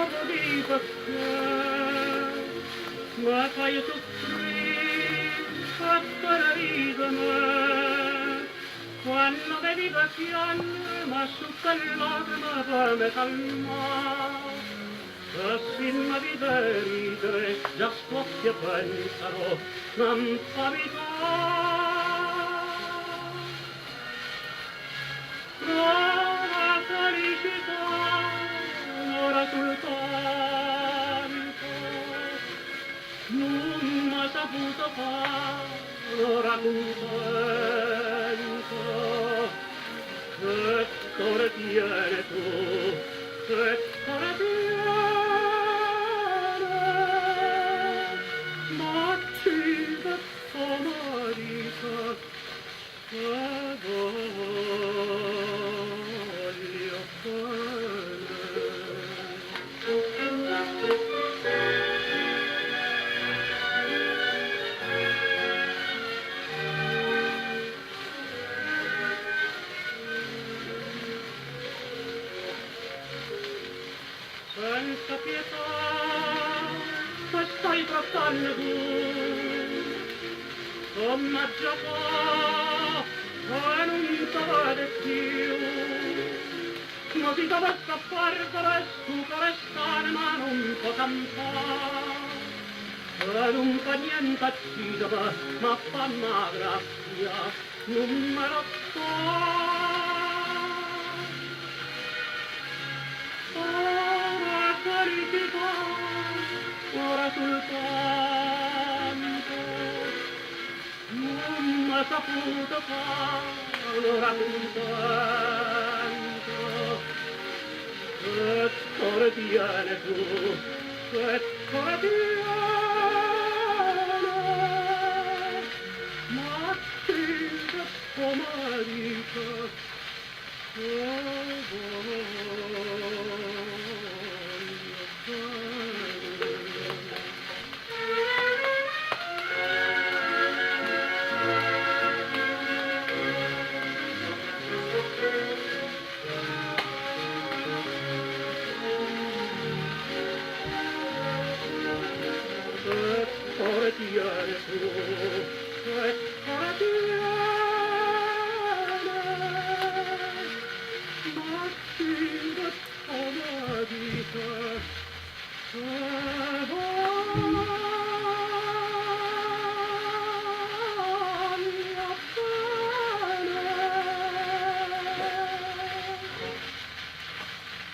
Ma vuò di' pecché me faje suffrì e te ne ride 'e me? Quanno me vide chiagnere m'asciutte 'e llacreme pe me calmà. E si me vide 'e ridere già st'uocchie pensano na 'nfamità. N'ora felicità, n'ora sultanto, nun m'ha saputo fa n'ora cuntento. Che core tiene tu, che core tiene, m'accide comme dice te voglio bene. Senza pietà me stai trattanno tu, Comm'aggia fa a nun te vede cchiù? Ma si t'avesse a perdere stu core e st'anema nun po' campà. E nun fa niente accideme, ma famme 'a grazia, nun me lassà. Ora felicità, ora sultanto, nun m'he saputo fa n'ora cuntento. Che core tiene tu, che core tiene, m'accide comme dice te voglio bene. Che core tiene tu, che core tiene, m'accide comme dice te.